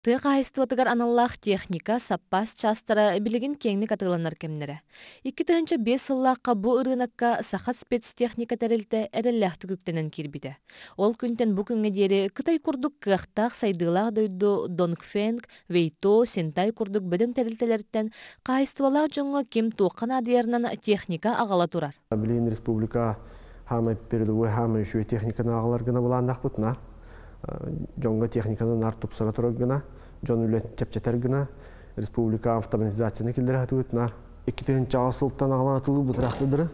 Тыа хаһаайыстыбатыгар аналлаах техника, саппаас чаастара билигин киэҥник атыыланар кэмнэрэ. 2005 сыллаахха бу ырыынакка Саха спецтехника тэрилтэ эрэллээхтик үктэнэн киирбитэ. Ол күнтэн бу күҥҥэ диэри Кытай курдук кыахтаах сайдыылаах дойду Донгфэнг, Вейто, Синтай курдук бөдөҥ тэрилтэлэриттэн хаһаайыстыбалаах дьоҥҥо ким туохха наадыйарынан техника аҕала турар. Билигин республика хаамай передовой хаамай үчүгэй техниканы аҕалар гына былааннаахпытына, дьоҥҥо техниканы наар тупсара турар гына, дьон үлэ чэпчэтэр гына, республика автоматизацияны киллэрэ сатыыбыт наар. 2000 сылтан аҕалан атылыы бытыраахтыдыры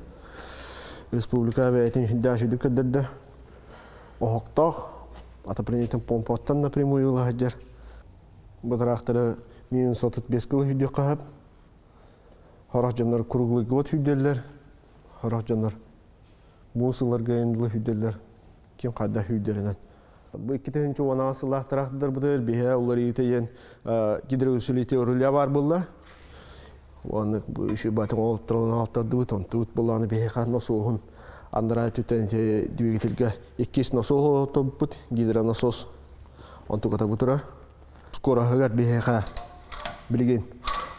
республика бэйэтин сүрдээх үчүгдүк көрдөрдө. Оһохтоох отоплениетын помпаттан напрямую ыла сылдьар. Бытыраахтары минус 35 кылы хүдүөххэ сөп. Сорох дьоннор круглый год хүдэллэр, сорох дьоннор муус ыларга ындылы хүдэллэр, ким хайда хүдэринэн. Бу 2010 сыллаах тыраахтарбытыгар биһэ уларыйыта диэн гидроусилитель руля бар буолла. Уонна бу үчү батын олтурун алтардыбыт, онтубут буллааны биһиэхэ носуоһун андараа түтэн двигательгэ иккис носуоһу тобуппут, гидронасос онтуката бу турар. Скороһыгар биһиэхэ билигин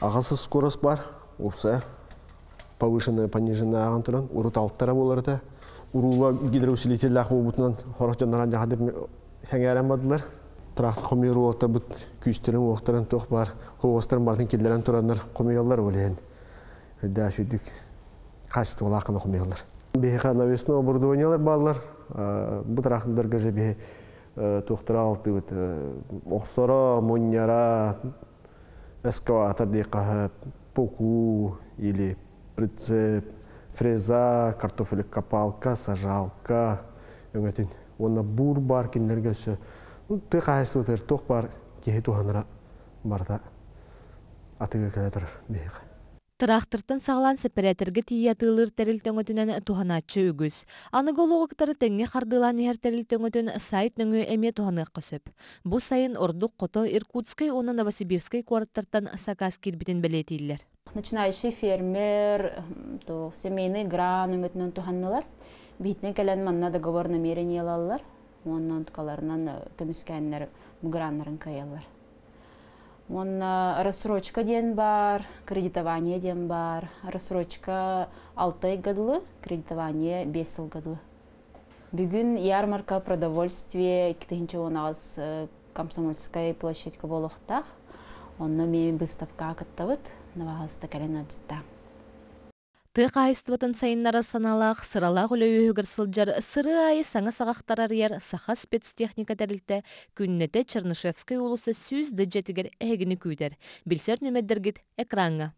аҕыс скорость бар, уопсайа повышенная, пониженная ааҕан туран, урут алтара буолар этэ. Уруула гидроусилителлээх буолбутунан сорох дьоннор дьаһадып сэҥээрэн бардылар. Трактор хомуйар уолаттарбыт күүстэрин уохтарын туох баар хуостарын барытын киллэрэн тураннар хомуйаллар ол иһин үрдээх сүрдүк хаачыстыбалаах гына хомуйаллар. Биһиэхэ навесной оборудованиелар бааллар. Бу трактордарга же биһи туохтара алтыбыт охсоро, мунньара, эскаватор диэххэ пуку или прицеп, фреза, картофелекопалка, сажалка өҥөтүн уонна буур баар кинилэргэ өссө тыа хаһаайыстыбатыгар туох баар киһи туһанара барыта атыыга кэлэ турар биһиэхэ. Тыраахтыртан саҕалаан сэппэрээтэргэ тиийэ атыылыыр тэрилтэ өҥөтүнэн туһанааччы үгүс. Аныгы олоҕу кытары тэҥҥэ хардыылаан иһэр тэрилтэ өҥөтүн сайт нөҥүө эмиэ туһаныахха сөп. Бу сайын ордук хото Иркутскай уонна Новосибирскай куораттартан сакаас киирбитин бэлиэтииллэр. Начинающий фермер, то семейный гран өҥөтүнэн туһаннылар. Биһитинэн кэлэн манна договор намерение ылаллар. Уонна онтукаларынан көмүскээннэр граннарын кыайаллар. Уонна рассрочка диэн баар, кредитование диэн баар. Рассрочка 6 ыйга дылы, кредитование 5 сылга дылы. Бүгүн ярмарка продовольствие 2018 Комсомольскай площадька буолуохтаах. Онно эмиэ быыстапкаҕа кыттабыт. Новоҕаста кэлэн ыалдьыттаам. Тыа хаһаайыстыбатын сайыннарар санаалаах, сыралаах үлэ үөһүгэр сылдьар сырыы аайы саҥа саҕахтар арыйар Саха спецтехника тэрилтэ күннэтэ Чернышевскай уулусса 100 дьиэтигэр эһигини күүтэр. Билсэр нүмердэргит экраҥҥа.